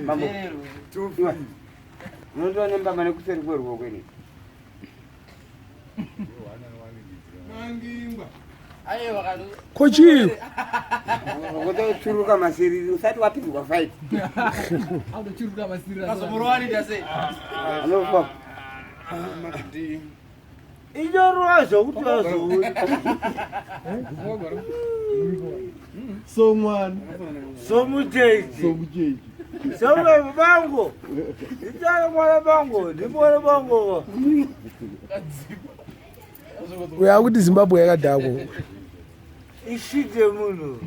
Mambo. Iwe. Unotoona nembama nekuseri kweruoko ini. Ko chii? Wotochuruka masiriri usati wapinzwa fight. Anofa. Inorova zvokuti vazouri. Somwana. Somuchechi. Somuchechi. Somwana bango. Ndichana mwana bango, ndimwana bango. Uyo akuti Zimbabwe yakadhakwa. Ishite munhu.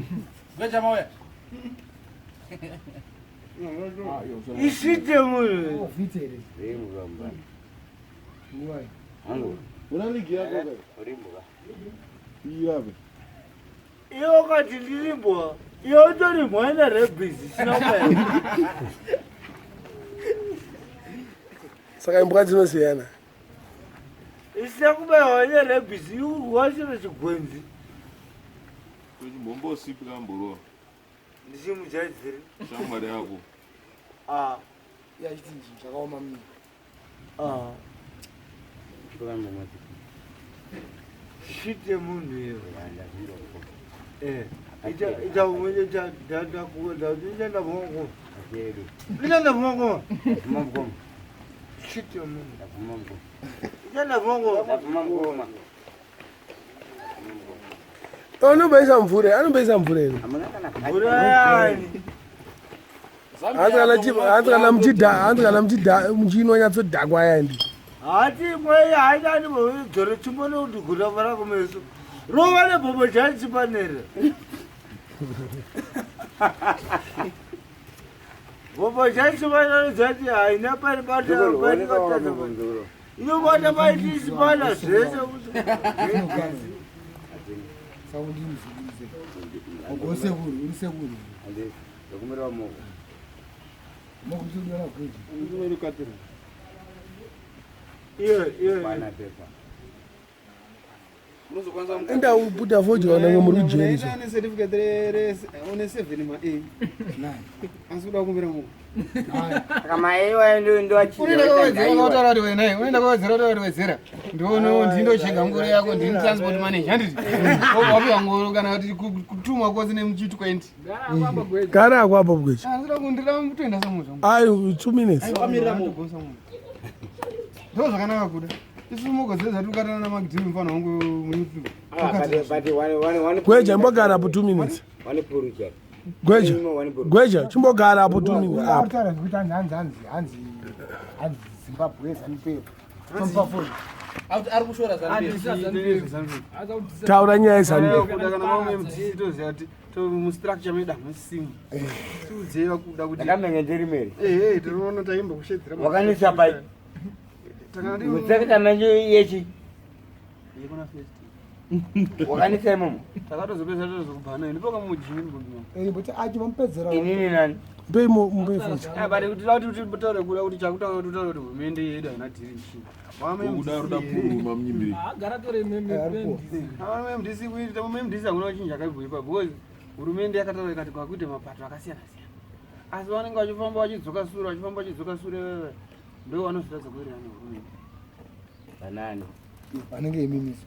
Ishite munhu. Una ligi yako ka? Iyabe. Iwe ukati ndirimbwa, iwe utori mwana rebhizi isina kubaira. Saka imbwa dzinosiyana. Isina kubaiwa nerebhizi ikurwa chiro chigwenzi. Chimbombo sipi kamborowa. Ndichimujaidziri. Shamwari yako. Ah. Yachiti zvakaoma mimi. Ah. Shite munhu iwe. Eh. Ita ita umwe cha dada kuda ndichenda bongo. Ndichenda bongo. Shite munhu. Ndichenda bongo. Anobaisa mvura, anobaisa mvura ino. Mvura yani. Hanzi kana muchidha, hanzi kana muchidha muchinonyatsodhakwa yandi. Hati mweya haidani dzore chimbo nekuti guta vara kumeso. Rova nebhombo jani chipanera. Bhombo jani chipanera dzati haina pari bata pari katadza. Inobata paiti chipana zvese. Saundi muzukuru. Ogosekuru, uri sekuru. Mokuchudora kweji. Iyo iyo. Enda uputa fodya unenge muri kujeri. so. Une certificate re une 7 ma A. Asi uda kumbira mungu. Kama iwe ndo Unoenda kwawedzera wakataura kuti wena unoenda kwawedzera wataura kuti wedzera. Ndiono ndindocheka ngoro yako ndini transport manager handiti. Wapiwa ngoro kana kuti kutumwa kwose nemuchi 20. Gara ako apo bwechi. Asi uda kundira kutoenda samuzo. Ayi 2 minutes. Ndo zvakanaka kuda. Isu mogodzedza tikatana naMagdini mufana wangu muYouTube. Gweja imbogara apo 2 minutes. Gweja. Gweja chimbogara apo 2 minutes apo. Akutaura zvekuti hanzi hanzi hanzi hanzi hanzi Zimbabwe ZANU PF. Tomupa foni. Ari kushora ZANU. Taura nyaya yeZANU. Kuda kana mamwe MDC toziva kuti to mustructure medu hamusimo. Tiudzei vakuda kuti Ndakamenya ndiri meri. Eh, tinoona taimba kushedzera. Wakanisa pai. Takati Museketa menyu yechi. yekuna first. Wakanisa imomo. Takatozopedza tozokubhana ini poka mujini mbombi. Eh, but achi vamupedzera. Inini nani? Mbei mbei fodya. Ah, but kuti tauti kuti taure kuda kuti chakutaura kuti taure kuti hurumende yedu haina dhiri chii. Kuda ruda puruma munyimbiri. Ava MDC kuita MDC hakuna kuchinja kaibvo ipapo because hurumende yakataura ikati kwakuite mapato akasiyana siyana. Asi vanenge vachifamba vachidzoka sure vachifamba vachidzoka sure wewe ndo vanozvitadza kuwirirana nehurumende. Banani. Vanenge imimiso.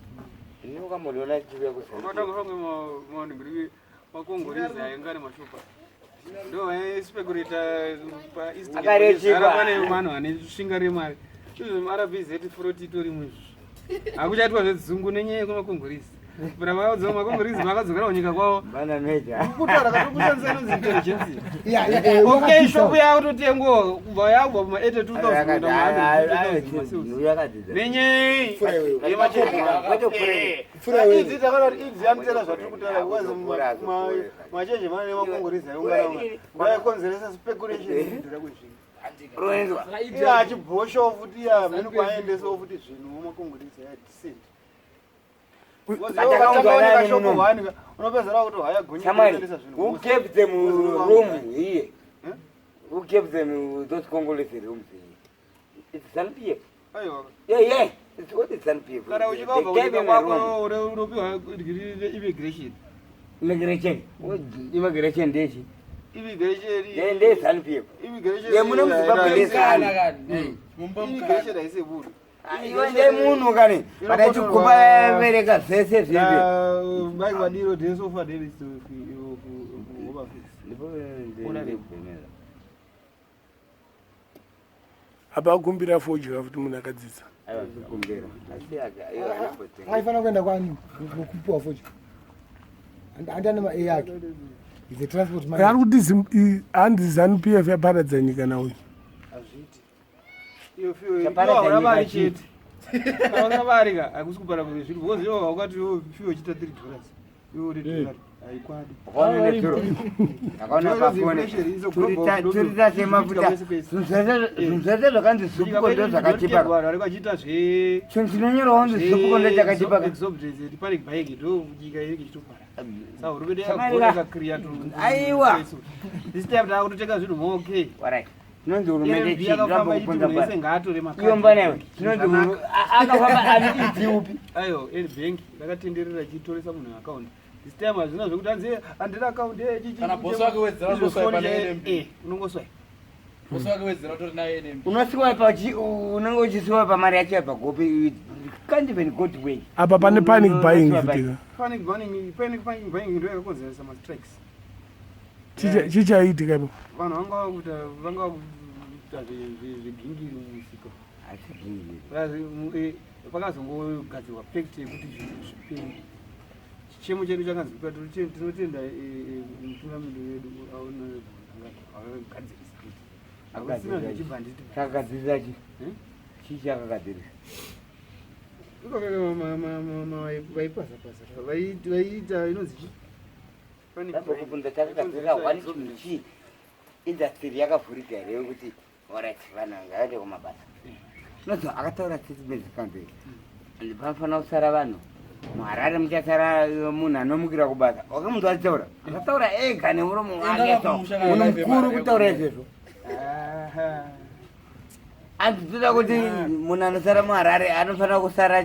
Ini ukamboona chive kusana. Unotanga fange maoningiri makongorizi ainga nemashopa. Ndo vaispekureta pa East Gate Akarechekwa. pane pane vanhu vane svinga remari. Izvo RBZ froti itori muizvi. Hakuchaitwa zvedzungu nenyaya yekumakongorizi. Bra vaudza makongorizi makadzokera kunyika kwavo. Bana meja. Kutaura katokushandisa inonzi intelligence. Yeah, yeah, Okay, shop yakutotengwa kubva yakubva kuma 82,000 kuenda kuma 150,000 masales. Yakadzidza. Nenyaya Pfura wewe. idzi takaona kuti idzi amutera zvatiri kutaura because machenje mana nemakongorizi aiungana vaikonzeresa speculation yekudhura kwezvinhu. Roenzwa. Iye achibhoshawo futi iye hameno kwaaendesawo futi zvinhu makongorizi aya decent. Unopedzera kuti haya gonye Shamwari, kuendesa zvinhu. who gave them room here? Who gave them those Congolese rooms here? It's ZANU PF. Aiwa. Yeah. It's what is ZANU PF. Kana uchibva They gave kunyika him a room. kwako unopiwa immigration. Immigration. What Immigration ndechi. Immigration Ndezanu PF. Immigration. Yemune muZimbabwe ndezanu. Mukana kani. Mumba mukana. Immigration haisebudi. Iwe ndemunhu kani vadachikumba vereka zvese zvivi. Mike Wadiro dance offer Davis to Home Affairs. Apa akumbira fodya futi munhu akadzidza. Aifanira kuenda kwani kupuwa fodya? Handi ane ma-a yake, is a transport Ari manager. kuti hanzi Zanu PF yaparadza nyika nauyu. Hazviiti. Iyo fiyo Chaparadza iyo hauna nyika mari chii? chete. Kana usina mari ka hakusi kuparadza zvinhu because iwe wakati iwe fiyo uchiita $3 iwe uri dollar haikwadi. Akaona pafoni turita semafuta, zvinhu zvese zvakanzi zupuko ndo zvakachipa. Vanhu vari vachiita zve Chinhu chinonyorwa kunzi zupuko ndo chakachipa. exobjects panic buying ndo nyika inenge ichitopara. Saka hurumende Chamarika. yakagona ikakriya tu. Aiwa. This time takutotenga zvinhu more okay. Alright. Tinonzi hurumende NMB chii? yakafamba ichiti Ndambokupunza munhu wese basa. ngaatore makadhi. Iyo mbana iwe. Tinonzi Zvakanaka. akafamba ani idzi upi? Aiwa, bank rakatenderera ichitoresa munhu account. This time hazvina zvekuti hanzi handina account Kana boss wake wedzera unongoswipa neNMB. unongoswipe. Bosi wake wedzera utori naye NMB. Unosiwa pa unenge uchisiwa pamari yacho yabva gopi. You can't even go to work. Apa pane panic buying futi. Panic buying, panic buying buying ndo yakakonzeresa ma-strikes. Chichaitika ipo? Vanhu vanga vakuita vanga vakuita zvegingiri mumusika. Whereas, pakazongogadzirwa pact yekuti zvinhu zvipere. Chichemo chedu chakanzwikwa, tinotenda mutungamiri wedu akagadzirisa kuti hakusina zvechibhanditi. Chakagadzirisa chi? Eh? Chii chakagadzirisa? Vaipasapasa vaiita inonzi chi Panic buying. Ndambokubvunza chakagadzirira one chinhu chii? Industry yakavhurika here yekuti alright, vanhu ngavaende kumabasa? Unoziva akataura statement kanzi panofanira kusara vanhu muHarare, muchasara munhu anomukira kubasa. Wakamunzwa achitaura? Akataura ega nemuromo wake. Enda So kumusha munhu kana mukuru live kutaura yemari. izvezvo. Aha. Anzi toda kuti munhu anosara muHarare anofanira kusara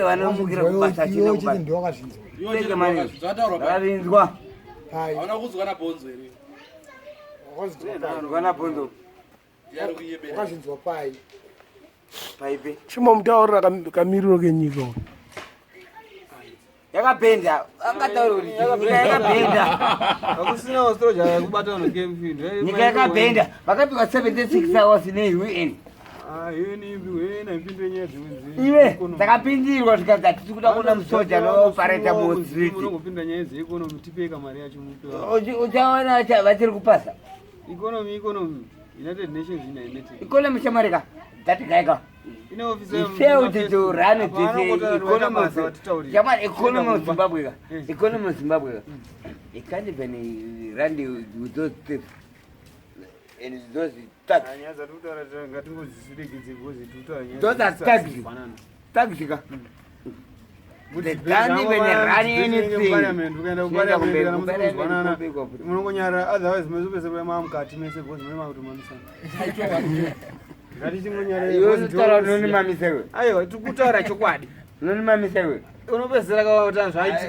vanomukira kubasa Iwe achienda uchiti kubasa. ndiwakazvinzwa? Iwe chete wakazvinzwa, zvataurwa pa. Zvakavinzwa. Pai? Hauna kuzwa nabhonzo here? Wakazvinzwa pai? Nzwa bhonzo. Ndiye ari kuyebera. Wakazvinzwa pai? Paipe. Chimomutaurira kamiriro kenyika uyu. Yakabhenda, angataura kuti nyika yakabhenda. Hakusina wastroja yakubata vanhu kemfi. Nyika yakabhenda, vakapiwa 76 hours neUN. Ipindure nyaya dzimwe Iwe takapindirwa zvikanzi hatisi kuda kuona musoja anopareta mustreet. Unongopinda nyaya dzeeconomy, tipeka mari yacho mupe. Uchaona vachiri kupasa. Economy, economy, United Nations ina united Economy shamarika that guy ka ine office he failed to run this economy of Jamani, economy of Zimbabwe ka. Economy of Zimbabwe ka, he can't even run with those tips and those tax. Nyaya dzatikutaura ngatingodziregedze because tikutaura nyaya Those are tags. Tax ka. They can't even run anything. Parliament, ukaenda Zvinoenda kuparliament kumberi, kana kumberi, musina kumberi, kumberi. munongonyara, otherwise mesopese mamukati mese because mune makutomamisana. Ngatichingonyara. Iwe unotaura unonimamisa iwe. Aiwa, tikutaura chokwadi. Unonimamisa iwe. Unopedzisira kakuti zvaiti.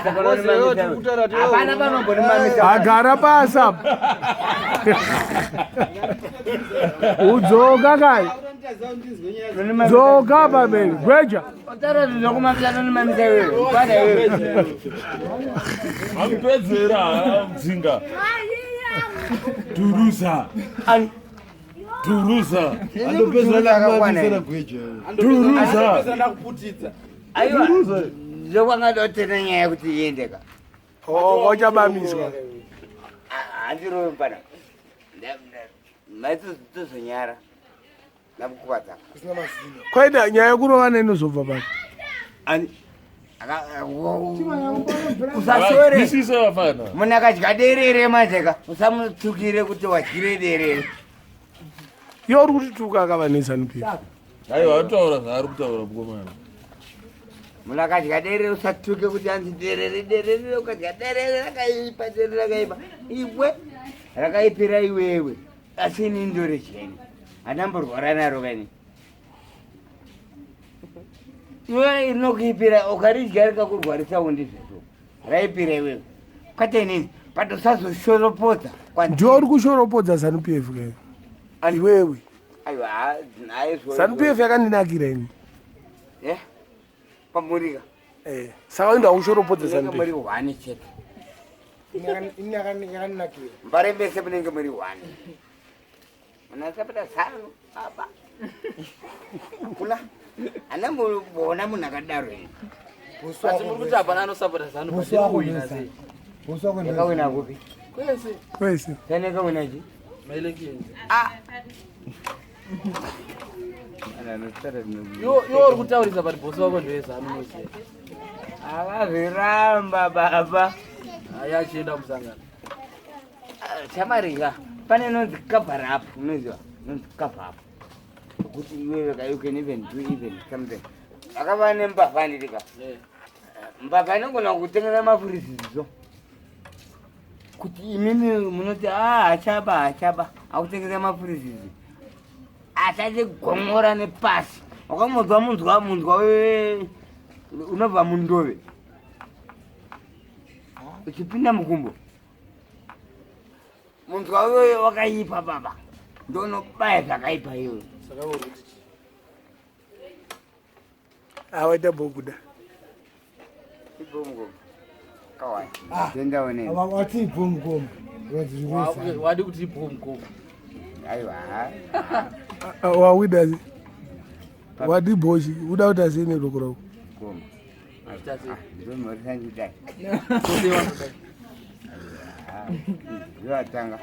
Saka unonimamisa iwe. Hapana panombonimamisa. Agara pasi apa, udzoka kai, dzoka pamberi gweja. Utaura zvinhu zvokumamisa, unonimamisa iwe. Kwana iwe. Amupedzera amudzinga. Turusa. Ani? Turusa. Andopedzera Akakwana. gweja. Turusa. Andopedzera ndakuputidza. Aiwa. Zvokwanga nyaya yekuti iendeka. Wachabamiswa. Handirovi pana. Maitozonyara. Ndamukuvadza. Kusina mazino. Kwaita nyaya yekurovana inozobva pano. Ani? Usasore. Zwisisa vafana. Munhu akadya derere manje ka, usamutsukire kuti wadyire derere. Iwe uri kutituka akava neZanu PF. Aiwa, ataura zvaari kutaura mukomana. Munhu akadya derere usatuke kuti anzi derere, derere. Ukadya derere rakaipa, derere rakaipa iwe, rakaipira iwewe, asi ini ndore cheni handamborwara naro kani. Iwe rinokuipira, ukaridya rikakurwarisa, undizvezvo raipira iwewe, kwete inini. But usazoshoropodza Ndiwe uri kushoropodza ZANU PF ke. Iwewe. Aiwa, haizvo. ZANU PF yakandinakira ini. Eh? Pamurika. Eh, saka enda ushoropodza Munenge ZANU muri PF. one chete. Ini yakanakira. Mbare mese munenge muri one. Munasapota ZANU baba. Hakuna. Ana muona munhu akadaro ini. Asi muri kuti hapana anosapota ZANU Bosi wako kuwina ndozanu. sei? Bosi wako ndozanu. Yakawina kupi? Kwese. Kwese. ZANU yakawina chi? Maelections. Ah. Ana anosara zvino- Iwe iwe uri kutaurisa but bosi wako ndeweZANU unoziva. Akazviramba baba. Hayi achienda musangano. Chamarika pane inonzi cover up unoziva inonzi cover up kuti iwewe ka you can even do even something akava nembavha andirika Eh. mbavha inogona kutengesa mafurisiso kuti imimi munoti a hachaba hachaba akutengesa mafurisizi asatigomora nepasi wakamunzwa munzwa munzwa unobva mundove uchipinda mukumbo munzwa uyoyo wakaipa baba ndonobaya zvakaipa iyoyo Saka uri kuti chii? Awaita bokuda. ibomgo kawai tendaoneni Wati ibhomu komu. Wadi kuti ibhomu komu. aiwa Wawida. Wadi boshi, uda kuti asiyene roko rako. koma Kuita sei? ndomorisanjidai Kose wanoda. ndoatanga